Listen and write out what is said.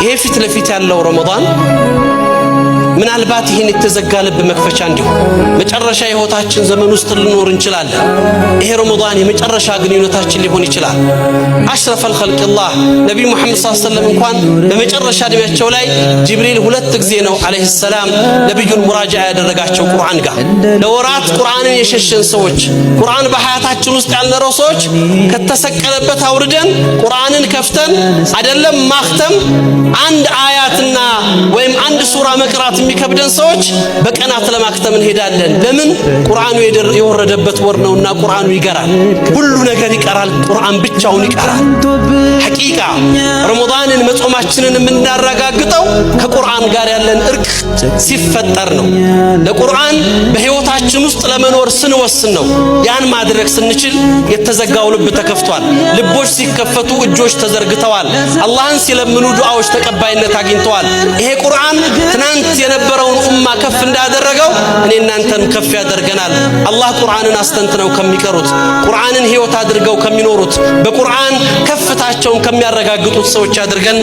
ይሄ ፊት ለፊት ያለው ረመዳን ምናልባት ይህን የተዘጋ ልብ መክፈቻ እንዲሆን፣ መጨረሻ የህይወታችን ዘመን ውስጥ ልኖር እንችላለን። ይሄ ረመዳን የመጨረሻ ግንኙነታችን ሊሆን ይችላል። أشرف خلق الله ነቢዩ ሙሐመድ صلى الله عليه وسلم እንኳን በመጨረሻ እድሜያቸው ላይ ጅብሪል ሁለት ጊዜ ነው عليه السلام ነቢዩን مراجعة ያደረጋቸው ቁርአን ጋር። ለወራት ቁርአንን የሸሸን ሰዎች፣ ቁርአን በሐያታችን ውስጥ ያልኖረው ሰዎች፣ ከተሰቀለበት አውርደን ቁርአንን ከፍተን አይደለም ማክተም፣ አንድ አያትና ወይም አንድ ሱራ መቅራት የሚከብደን ሰዎች በቀናት ለማክተም እንሄዳለን። ለምን? ቁርአኑ የወረደበት ወር ነውና ቁርአኑ ይገራል። ሁሉ ነገር ይቀራል፣ ቁርአን ብቻውን ይቀራል። حقيقة ረመዳንን መጾማችንን የምናረጋግጠው ከቁርአን ጋር ያለን እርቅ ሲፈጠር ነው። ለቁርአን በሕይወታችን ውስጥ ለመኖር ስንወስን ነው። ያን ማድረግ ስንችል የተዘጋው ልብ ተከፍቷል። ልቦች ሲከፈቱ እጆች ተዘርግተዋል። አላህን ሲለምኑ ዱዓዎች ተቀባይነት አግኝተዋል። ይሄ ቁርአን ትናንት የነበረውን ኡማ ከፍ እንዳደረገው እኔ እናንተን ከፍ ያደርገናል። አላህ ቁርአንን አስተንትነው ከሚቀሩት፣ ቁርአንን ሕይወት አድርገው ከሚኖሩት፣ በቁርአን ከፍታቸውን ከሚያረጋግጡት ሰዎች ያድርገን።